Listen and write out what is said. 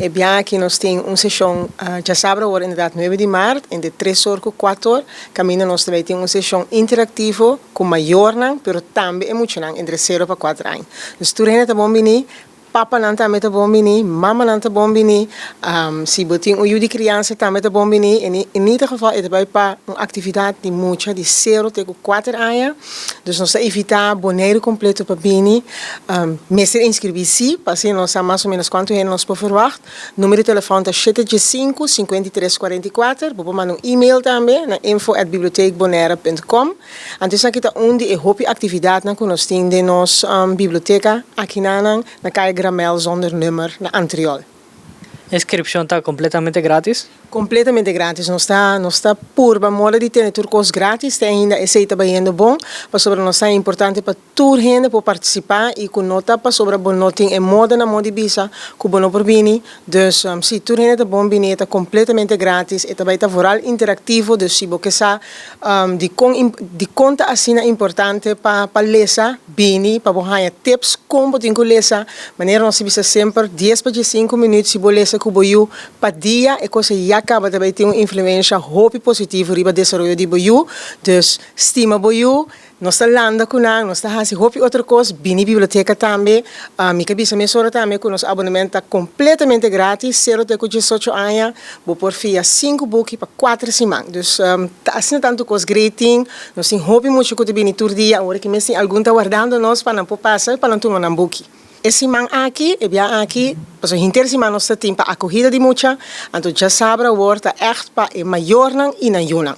E biaha aki nos tin un seshon djasabra awor inderdat 9 di mart entre 3 or ku 4 or, kaminda nos tambe tin un seshon interaktivo ku mayornan, pero tambe e muchanan entre 0 pa 4 aña. Dus tur hende ta bon bini, papanan tambe ta bon bini, mamanan ta bon bini, si bo tin un yu di kriansa tambe ta bon bini. In ieder geval e ta bai pa un aktividat di mucha di 0 te ku 4 aña. Dus nos ta invitá Boneiru kompleto pa bini. Mester inskribí sí, pa asina nos sa mas o ménos kuantu hende nos por verwagt. Numero di telefòn ta 715 5344. Bo por manda un e-mail tambe na info@bibliotheekbonaire.com. Anto esaki ta un di e hopi aktividatnan ku nos tin den nos biblioteka akinan na Kaya Gramel zonder nummer na Antriol. Inskripshon ta kompletamente gratis? Kompletamente gratis. Nos ta purba moda di tene tur kos gratis, te ainda esei ta bayendo bon, pasobra nos ta importante pa tur hende por partisipá i ku no ta pasobra bo no tin e moda na moda di bisa ku bo no por bini. Dus si tur hende ta bon bini, ta kompletamente gratis, e ta bai ta vooral interaktivo, dus si bo ke sa di kon ta asina importante pa lesa, bini, pa bo haña tips kon bo tin ku lesa, manera nos bisa semper, 10 pa 5 minüt si bo lesa ku bo yu pa dia, e kos ya kaba tambe tin un influensia hopi positivo riba desaroyo di bo yu. Dus stima bo yu, nos ta landa ku nan, nos ta hasi hopi otro kos, bini biblioteka tambe. Mi ke bisa mesora tambe ku nos abonemento ta kompletamente gratis, 0 te ku 18 aña, bo por fia 5 buki pa 4 siman. Dus asina tantu kos great tin, nos tin hopi mucha ku ta bini tur dia, awor ku mes tin algun ta wardando nos pa nan por pasa pa nan tuma nan buki. E siman aki, e biaha aki, paso henter siman nos tin pa akohida di mucha, anto djasabra awor ta echt pa e mayornan i nan yunan.